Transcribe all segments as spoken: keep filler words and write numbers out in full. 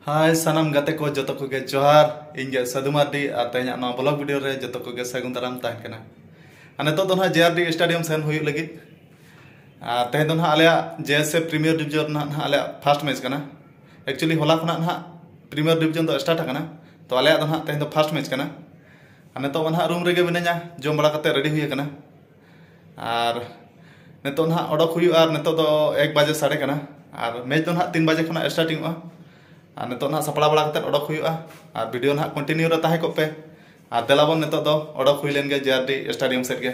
ᱦᱟᱭ ᱥᱟᱱᱟᱢ ᱜᱟᱛᱮ ᱠᱚ, ᱡᱚᱛᱚ ᱠᱚᱜᱮ ᱡᱚᱦᱟᱨ᱾ ᱤᱧ ᱜᱮ ᱥᱟᱹᱫᱷᱩ ᱢᱟᱨᱰᱤ ᱟᱨ ᱛᱮᱦᱮᱧᱟᱜ ᱱᱚᱣᱟ ᱵᱞᱚᱜ ᱵᱷᱤᱰᱤᱭᱳ ᱨᱮ ᱡᱚᱛᱚ ᱠᱚᱜᱮ ᱥᱟᱹᱜᱩᱱ ᱫᱟᱨᱟᱢ ᱛᱟᱦᱮᱱ ᱠᱟᱱᱟ᱾ ᱟᱨ ᱱᱤᱛᱚᱜ ᱫᱚ ᱱᱟᱦᱟᱜ ᱡᱮ ᱟᱨ ᱰᱤ ᱥᱴᱮᱰᱤᱭᱟᱢ ᱥᱮᱱ ᱦᱩᱭᱩᱜ ᱞᱟᱹᱜᱤᱫ᱾ ᱟᱨ ᱛᱮᱦᱮᱧ ᱫᱚ ᱱᱟᱦᱟᱜ ᱟᱞᱮᱭᱟᱜ ᱡᱮ ᱮᱥ ᱮ ᱯᱨᱤᱢᱤᱭᱟᱨ ᱰᱤᱵᱷᱤᱡᱚᱱ ᱨᱮᱱᱟᱜ ᱱᱟᱦᱟᱜ ᱟᱞᱮᱭᱟᱜ ᱯᱷᱟᱥᱴ ᱢᱮᱪ ᱠᱟᱱᱟ᱾ ᱮᱠᱪᱩᱭᱮᱞᱤ ᱦᱚᱞᱟ ᱠᱷᱚᱱᱟᱜ ᱱᱟᱦᱟᱜ ᱯᱨᱤᱢᱤᱭᱟᱨ ᱰᱤᱵᱷᱤᱡᱚᱱ ᱫᱚ ᱥᱴᱟᱨᱴ ᱟᱠᱟᱱᱟ, ᱛᱚ ᱟᱞᱮᱭᱟᱜ ᱫᱚ ᱱᱟᱦᱟᱜ ᱛᱮᱦᱮᱧ ᱫᱚ ᱯᱷᱟᱥᱴ ᱢᱮᱪ ᱠᱟᱱᱟ᱾ ᱟᱨ ᱱᱤᱛᱚᱜ ᱢᱟ ᱱᱟᱦᱟᱜ ᱨᱩᱢ ᱨᱮᱜᱮ ᱢᱤᱱᱟᱹᱧᱟ, ᱡᱚᱢ ᱵᱟᱲᱟ ᱠᱟᱛᱮ ᱨᱮᱰᱤ ᱦᱩᱭ ᱟᱠᱟᱱᱟ᱾ ᱟᱨ ᱱᱤᱛᱚᱜ ᱱᱟᱦᱟᱜ ᱚᱰᱚᱠ ᱦᱩᱭᱩᱜᱼᱟ, ᱟᱨ ᱱᱤᱛᱚᱜ ᱫᱚ ᱮᱠ ᱵᱟᱡᱮ ᱥᱟᱰᱮ ᱠᱟᱱᱟ᱾ ᱟᱨ ᱢᱮᱪ ᱫᱚ ᱱᱟᱦᱟᱜ ᱛᱤᱱ ᱵᱟᱡᱮ ᱠᱷᱚᱱᱟᱜ ᱥᱴᱟᱨᱴᱤᱝᱚᱜᱼᱟ᱾ ᱟᱨ ᱱᱤᱛᱚᱜ ᱱᱟᱦᱟᱜ ᱥᱟᱯᱲᱟᱣ ᱵᱟᱲᱟ ᱠᱟᱛᱮ ᱚᱰᱚᱠ ᱦᱩᱭᱩᱜᱼᱟ᱾ ᱟᱨ ᱵᱷᱤᱰᱤᱭᱳ ᱱᱟᱦᱟᱜ ᱠᱚᱱᱴᱤᱱᱤᱭᱩ ᱨᱮ ᱛᱟᱦᱮᱸ ᱠᱚᱜ ᱯᱮ᱾ ᱟᱨ ᱫᱮᱞᱟ ᱵᱚᱱ ᱱᱤᱛᱚᱜ ᱫᱚ ᱚᱰᱚᱠ ᱦᱩᱭ ᱞᱮᱱ ᱜᱮ ᱡᱮ ᱟᱨ ᱰᱤ ᱥᱴᱮᱰᱤᱭᱟᱢ ᱥᱮᱫ ᱜᱮ᱾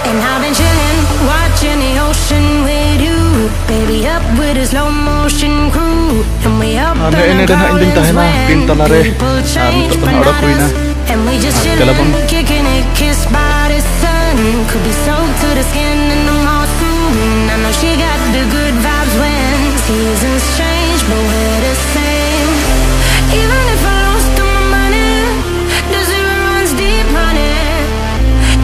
And I've been chillin', watching the ocean with you. Baby, up with a slow motion crew. And we up ᱟᱨ ᱱᱮᱜᱼᱮ ᱱᱮᱰᱮ ᱱᱟᱦᱟᱜ ᱤᱧ ᱫᱩᱧ ᱛᱟᱦᱮᱱᱟ ᱵᱤᱱ ᱛᱟᱞᱟᱨᱮ᱾ ᱟᱨ ᱱᱤᱛᱚᱜ ᱫᱚ ᱱᱟᱦᱟᱜ ᱚᱰᱚᱠ ᱦᱩᱭᱱᱟ᱾ And we just ᱟᱨ ᱫᱮᱞᱟ ᱵᱚᱱ chillin', kicking it, kissed by the sun. Could be soaked to the skin in the mall soon. I know she got the good vibes when seasons change, but we're the same. Even if I lost all my money, the zero runs deep, honey.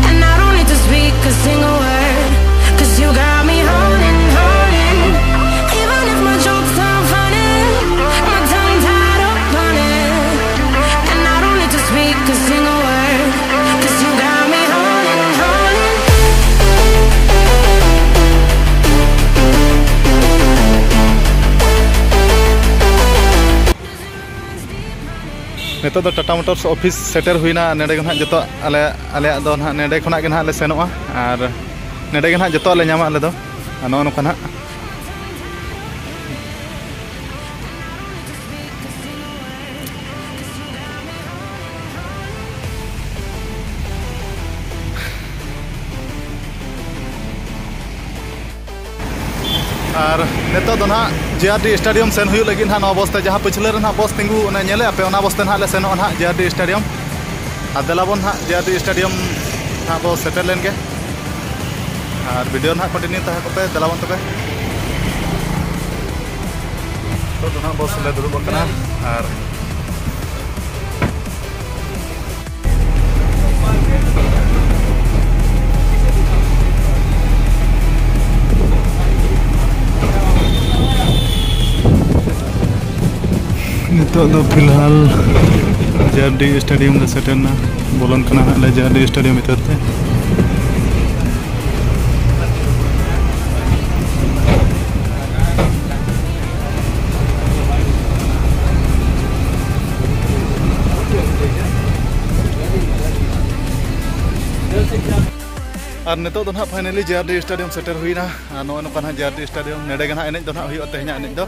And I don't need to speak a single word, 'cause you got me holding, holding. Even if my jokes aren't funny, my tongue tied up on it. And I don't need to speak a single word, 'cause you got me holding, holding. ᱱᱤᱛᱚᱜ ᱫᱚ Tata motors office ᱥᱮᱴᱮᱨ ᱦᱩᱭᱱᱟ᱾ ᱱᱚᱰᱮ ᱜᱮ ᱱᱟᱦᱟᱜ ᱡᱚᱛᱚ ᱟᱞᱮ, ᱟᱞᱮᱭᱟᱜ ᱫᱚ ᱱᱟᱦᱟᱜ ᱱᱚᱰᱮ ᱠᱷᱚᱱᱟᱜ ᱜᱮ ᱱᱟᱦᱟᱜ ᱞᱮ ᱥᱮᱱᱚᱜᱼᱟ᱾ ᱟᱨ ᱱᱚᱰᱮ ᱜᱮ ᱱᱟᱦᱟᱜ ᱡᱚᱛᱚᱣᱟᱜ ᱞᱮ ᱧᱟᱢᱟ ᱟᱞᱮ ᱫᱚ᱾ ᱟᱨ ᱱᱚᱜᱼᱚ ᱱᱚᱝᱠᱟ ᱱᱟᱦᱟᱜ᱾ ᱟᱨ ᱱᱤᱛᱚᱜ ᱫᱚ ᱱᱟᱦᱟᱜ ᱡᱮ ᱟᱨ ᱰᱤ ᱥᱴᱮᱰᱤᱭᱟᱢ ᱥᱮᱱ ᱦᱩᱭᱩᱜ ᱞᱟᱹᱜᱤᱫ ᱱᱟᱦᱟᱜ᱾ ᱱᱚᱣᱟ ᱵᱚᱥ ᱛᱮ ᱡᱟᱦᱟᱸ ᱯᱟᱹᱪᱷᱞᱟᱹ ᱨᱮ ᱱᱟᱦᱟᱜ ᱵᱚᱥ ᱛᱤᱸᱜᱩ, ᱚᱱᱮ ᱧᱮᱞᱮᱫ ᱟᱯᱮ, ᱚᱱᱟ ᱵᱚᱥ ᱛᱮ ᱱᱟᱦᱟᱜ ᱞᱮ ᱥᱮᱱᱚᱜᱼᱟ ᱱᱟᱦᱟᱜ ᱡᱮ ᱟᱨ ᱰᱤ ᱥᱴᱮᱰᱤᱭᱟᱢ᱾ ᱟᱨ ᱫᱮᱞᱟ ᱵᱚᱱ ᱱᱟᱦᱟᱜ ᱡᱮ ᱟᱨ ᱰᱤ ᱥᱴᱮᱰᱤᱭᱟᱢ ᱱᱟᱦᱟᱜ ᱵᱚ ᱥᱮᱴᱮᱨ ᱞᱮᱱ ᱜᱮ᱾ ᱟᱨ ᱵᱷᱤᱰᱤᱭᱳ ᱱᱟᱦᱟᱜ ᱠᱚᱱᱴᱤᱱᱤᱭᱩ ᱛᱟᱦᱮᱸ ᱠᱚᱜ ᱯᱮ, ᱫᱮᱞᱟ ᱵᱚᱱ ᱛᱚᱵᱮ᱾ ᱱᱤᱛᱚᱜ ᱫᱚ ᱱᱟᱦᱟᱜ ᱵᱚᱥ ᱨᱮᱞᱮ ᱫᱩᱲᱩᱵ ᱟᱠᱟᱱᱟ᱾ ᱟᱨ ᱱᱤᱛᱚᱜ ᱫᱚ ᱯᱷᱤᱞᱦᱟᱞ ᱡᱮ ᱟᱨ ᱰᱤ ᱥᱴᱮᱰᱤᱭᱟᱢ ᱞᱮ ᱥᱮᱴᱮᱨ ᱮᱱᱟ᱾ ᱵᱚᱞᱚᱱ ᱠᱟᱱᱟ ᱦᱟᱸᱜ ᱞᱮ ᱡᱮ ᱟᱨ ᱰᱤ ᱥᱴᱮᱰᱤᱭᱟᱢ ᱵᱷᱤᱛᱟᱹᱨ ᱛᱮ᱾ ᱟᱨ ᱱᱤᱛᱚᱜ ᱫᱚ ᱱᱟᱦᱟᱜ finally ᱡᱮ ᱟᱨ ᱰᱤ ᱥᱴᱮᱰᱤᱭᱟᱢ ᱥᱮᱴᱮᱨ ᱦᱩᱭᱱᱟ᱾ ᱟᱨ ᱱᱚᱜᱼᱚᱭ ᱱᱚᱝᱠᱟ ᱱᱟᱦᱟᱜ ᱡᱮ ᱟᱨ ᱰᱤ ᱥᱴᱮᱰᱤᱭᱟᱢ, ᱱᱚᱰᱮ ᱜᱮ ᱱᱟᱦᱟᱜ ᱮᱱᱮᱡ ᱫᱚ ᱱᱟᱦᱟᱜ ᱦᱩᱭᱩᱜᱼᱟ, ᱛᱮᱦᱮᱧᱟᱜ ᱮᱱᱮᱡ ᱫᱚ᱾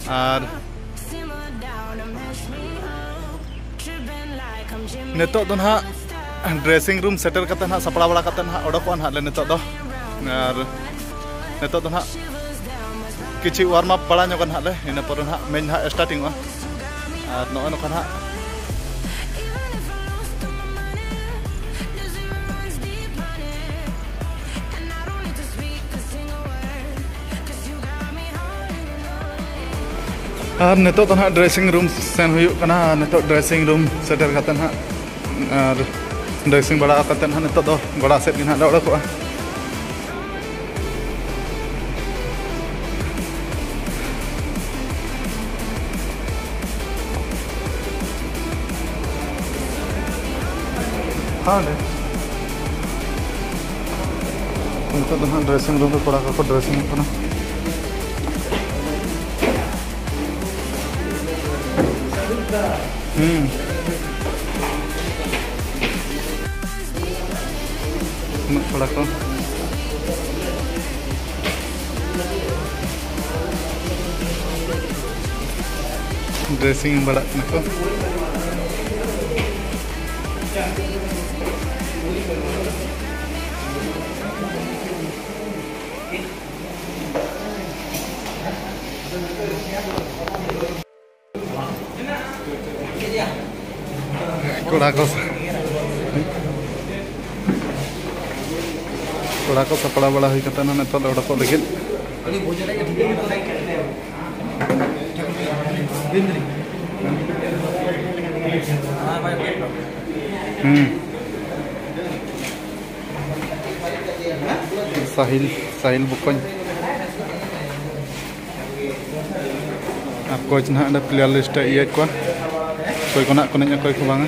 ᱟᱨ ᱱᱤᱛᱚᱜ ᱫᱚ ᱱᱟᱦᱟᱜ dressing room ᱥᱮᱴᱮᱨ ᱠᱟᱛᱮ ᱱᱟᱦᱟᱜ ᱥᱟᱯᱲᱟᱣ ᱵᱟᱲᱟ ᱠᱟᱛᱮ ᱱᱟᱦᱟᱜ ᱚᱰᱚᱠᱚᱜᱼᱟ ᱱᱟᱦᱟᱜ ᱞᱮ ᱱᱤᱛᱚᱜ ᱫᱚ᱾ ᱟᱨ ᱱᱤᱛᱚᱜ ᱫᱚ ᱱᱟᱦᱟᱜ ᱠᱤᱪᱷᱩ warm up ᱵᱟᱲᱟ ᱧᱚᱜᱟ ᱱᱟᱦᱟᱜ ᱞᱮ, ᱤᱱᱟᱹ ᱯᱚᱨᱮ ᱱᱟᱦᱟᱜ ᱢᱮᱪ ᱱᱟᱦᱟᱜ starting ᱚᱜᱼᱟ᱾ ᱟᱨ ᱱᱚᱜᱼᱚᱭ ᱱᱚᱝᱠᱟ ᱱᱟᱦᱟᱜ ᱟᱨ ᱱᱤᱛᱚᱜ ᱫᱚ ᱱᱟᱦᱟᱜ dressing room ᱥᱮᱱ ᱦᱩᱭᱩᱜ ᱠᱟᱱᱟ᱾ ᱟᱨ ᱱᱤᱛᱚᱜ dressing room ᱥᱮᱴᱮᱨ ᱠᱟᱛᱮ ᱱᱟᱦᱟᱜ, ᱟᱨ dressing ᱵᱟᱲᱟ ᱠᱟᱛᱮ ᱱᱟᱦᱟᱜ ᱱᱤᱛᱚᱜ ᱫᱚ ᱜᱚᱰᱟ ᱥᱮᱫ ᱜᱮ ᱱᱟᱦᱟᱜ ᱞᱮ ᱚᱰᱚᱠᱚᱜᱼᱟ᱾ ᱦᱟᱸᱰᱮ ᱱᱤᱛᱚᱜ ᱫᱚ ᱱᱟᱦᱟᱜ dressing room ᱨᱮ ᱠᱚᱲᱟ ᱠᱚᱠᱚ dressing ᱚᱜ ᱠᱟᱱᱟ᱾ ᱦᱩᱸ᱾ ᱩᱱᱟᱹᱜ ᱠᱚᱲᱟ ᱠᱚ᱾ Dressing ᱵᱟᱲᱟᱜ ᱠᱟᱱᱟ ᱠᱚ᱾ ᱠᱚᱲᱟ ᱠᱚ, ᱠᱚᱲᱟ ᱠᱚ ᱥᱟᱯᱲᱟᱣ ᱵᱟᱲᱟ ᱦᱩᱭ ᱠᱟᱛᱮ ᱱᱤᱛᱚᱜ ᱞᱮ ᱚᱰᱚᱠᱚᱜ ᱞᱟᱹᱜᱤᱫ᱾ ᱦᱩᱸ᱾ ᱥᱟᱦᱤᱞ, ᱥᱟᱦᱤᱞ ᱵᱚᱠᱚᱧ᱾ ᱟᱨ ᱠᱳᱪ ᱱᱟᱦᱟᱜ ᱚᱸᱰᱮ ᱯᱞᱮᱭᱟᱨ ᱞᱤᱥᱴ ᱮ ᱤᱭᱟᱹᱭᱮᱫ ᱠᱚᱣᱟ, ᱚᱠᱚᱭ ᱠᱚ ᱱᱟᱦᱟᱜ ᱠᱚ ᱮᱱᱮᱡ, ᱚᱠᱚᱭ ᱠᱚ ᱵᱟᱝᱟ᱾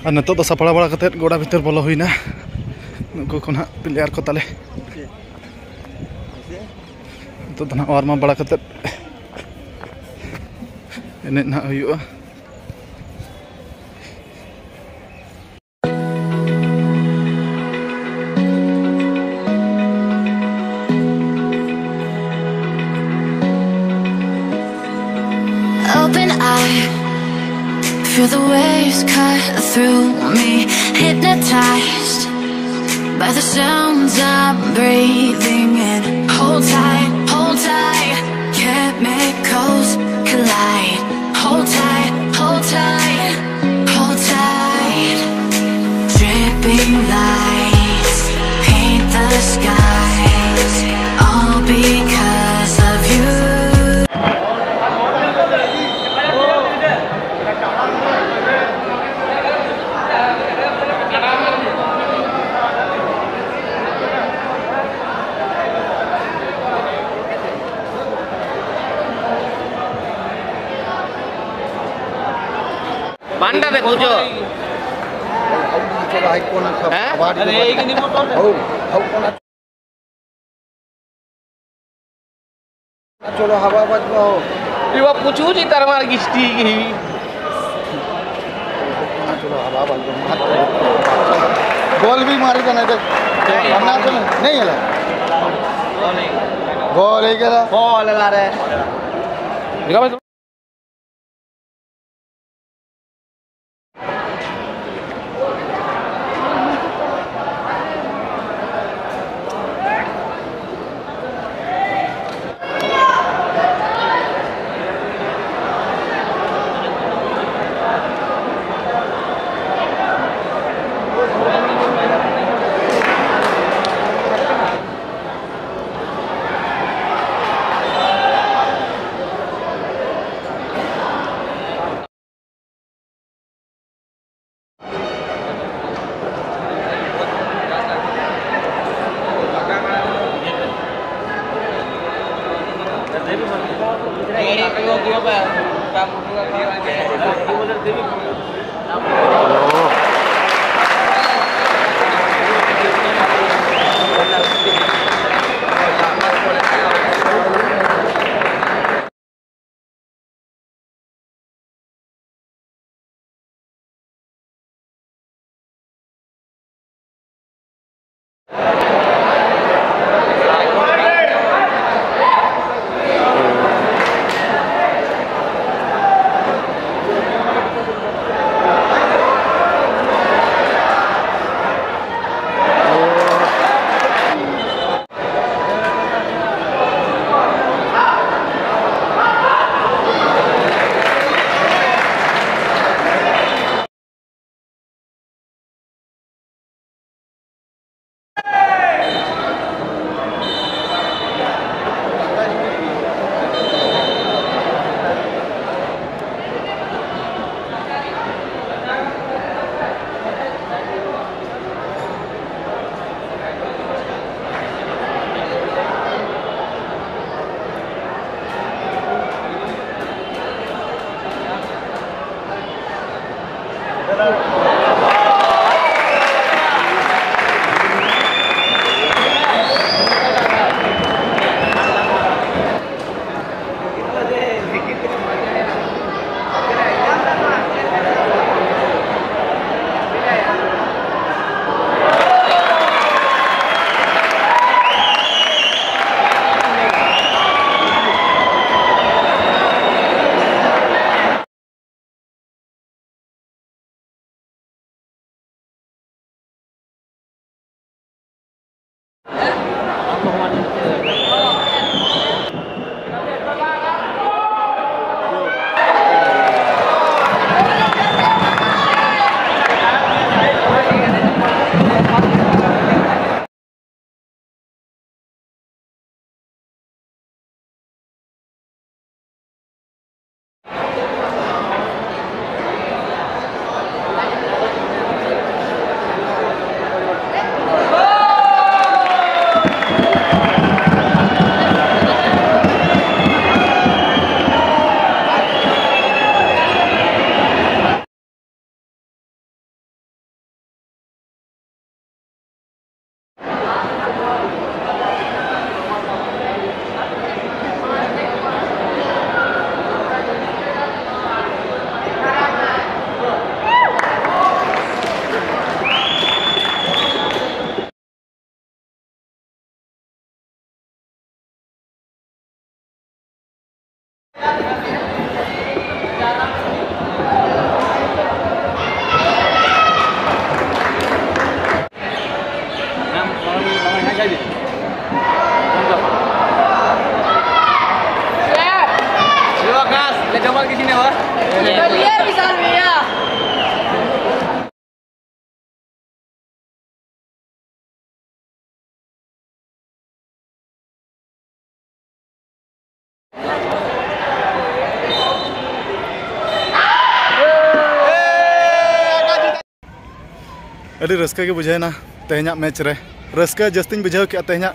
ᱟᱨ ᱱᱤᱛᱚᱜ ᱫᱚ ᱥᱟᱯᱲᱟᱣ ᱵᱟᱲᱟ ᱠᱟᱛᱮᱫ ᱜᱚᱰᱟ ᱵᱷᱤᱛᱟᱹᱨ ᱵᱚᱞᱚ ᱦᱩᱭᱱᱟ᱾ ᱱᱩᱠᱩ ᱠᱚ ᱱᱟᱦᱟᱜ ᱯᱞᱮᱭᱟᱨ ᱠᱚ ᱛᱟᱞᱮ᱾ ᱱᱤᱛᱚᱜ ᱫᱚ ᱱᱟᱦᱟᱜ ᱣᱟᱨᱢ ᱟᱯ ᱵᱟᱲᱟ ᱠᱟᱛᱮᱫ ᱮᱱᱮᱡ ᱱᱟᱦᱟᱜ ᱦᱩᱭᱩᱜᱼᱟ᱾ Open eye, feel the waves cut through me. Hypnotized by the sounds I'm breathing in. Hold tight, hold tight. Chemicals collide. Hold tight, hold tight, hold tight. Dripping lights paint the skies, all because of you. पांडा देखो जो। हैं? अरे, एक नहीं बोल। छोड़ो, हवा बज रहा हो। ये वो पूछू जी तरवार गिस्ती की। छोड़ो, हवा बज रहा हो। गोल भी मारी तो नहीं देख। नहीं। नहीं है। गोल ही करा। गोल ला रहे। ᱟᱹᱰᱤ ᱨᱟᱹᱥᱠᱟᱹ ᱜᱮ ᱵᱩᱡᱷᱟᱹᱣᱮᱱᱟ ᱛᱮᱦᱮᱧᱟᱜ ᱢᱮᱪ ᱨᱮ᱾ ᱨᱟᱹᱥᱠᱟᱹ ᱡᱟᱹᱥᱛᱤᱧ ᱵᱩᱡᱷᱟᱹᱣ ᱠᱮᱜᱼᱟ ᱛᱮᱦᱮᱧᱟᱜ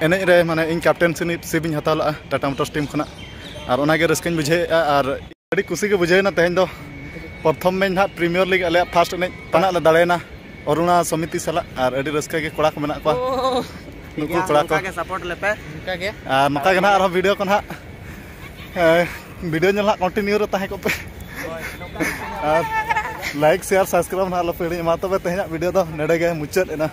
ᱮᱱᱮᱡ ᱨᱮ, ᱢᱟᱱᱮ ᱤᱧ ᱠᱮᱯᱴᱮᱱᱥᱤᱯ ᱤᱧ ᱦᱟᱛᱟᱣ ᱞᱮᱜᱼᱟ ᱴᱟᱴᱟ ᱢᱳᱴᱚᱨᱥ ᱴᱤᱢ ᱠᱷᱚᱱᱟᱜ, ᱟᱨ ᱚᱱᱟᱜᱮ ᱨᱟᱹᱥᱠᱟᱹᱧ ᱵᱩᱡᱷᱟᱹᱣᱮᱫᱼᱟ᱾ ᱟᱨ ᱟᱹᱰᱤ ᱠᱩᱥᱤ ᱜᱮ ᱵᱩᱡᱷᱟᱹᱣᱮᱱᱟ ᱛᱮᱦᱮᱧ ᱫᱚ᱾ ᱯᱨᱚᱛᱷᱚᱢ ᱢᱮᱪ ᱱᱟᱦᱟᱜ ᱯᱨᱤᱢᱤᱭᱟᱨ ᱞᱤᱜᱽ ᱟᱞᱮᱭᱟᱜ ᱯᱷᱟᱥᱴ ᱮᱱᱮᱡ ᱛᱟᱱᱟᱜ ᱞᱮ ᱫᱟᱲᱮᱭᱮᱱᱟ ᱚᱨᱩᱬᱟ ᱥᱚᱢᱤᱛᱤ ᱥᱟᱞᱟᱜ, ᱟᱨ ᱟᱹᱰᱤ ᱨᱟᱹᱥᱠᱟᱹ ᱜᱮ ᱠᱚᱲᱟ ᱠᱚ ᱢᱮᱱᱟᱜ ᱠᱚᱣᱟ᱾ ᱱᱩᱠᱩ ᱠᱚᱲᱟ ᱠᱚ ᱱᱚᱝᱠᱟ ᱜᱮ ᱥᱟᱯᱳᱨᱴ ᱞᱮᱯᱮ᱾ ᱚᱱᱠᱟ ᱜᱮ᱾ ᱟᱨ ᱱᱚᱝᱠᱟ ᱜᱮ ᱱᱟᱦᱟᱜ ᱟᱨᱦᱚᱸ ᱵᱷᱤᱰᱤᱭᱳ ᱠᱚ ᱱᱟᱦᱟᱜ, ᱮ, ᱵᱷᱤᱰᱤᱭᱳ ᱧᱮᱞ ᱱᱟᱦᱟᱜ ᱠᱚᱱᱴᱤᱱᱤᱭᱩ ᱨᱮ ᱛᱟᱦᱮᱸ ᱠᱚᱜ ᱯᱮ᱾ ᱟᱨ ᱞᱟᱭᱤᱠ, ᱥᱮᱭᱟᱨ, ᱥᱟᱵᱥᱠᱨᱟᱭᱤᱵᱽ ᱱᱟᱦᱟᱜ ᱟᱞᱚ ᱯᱮ ᱦᱤᱲᱤᱧᱟ᱾ ᱢᱟ ᱛᱚᱵᱮ ᱛᱮᱦᱮᱧᱟᱜ ᱵᱷᱤᱰᱤᱭᱳ ᱫᱚ ᱱᱚᱰᱮ ᱜᱮ ᱢᱩᱪᱟᱹᱫ ᱮᱱᱟ᱾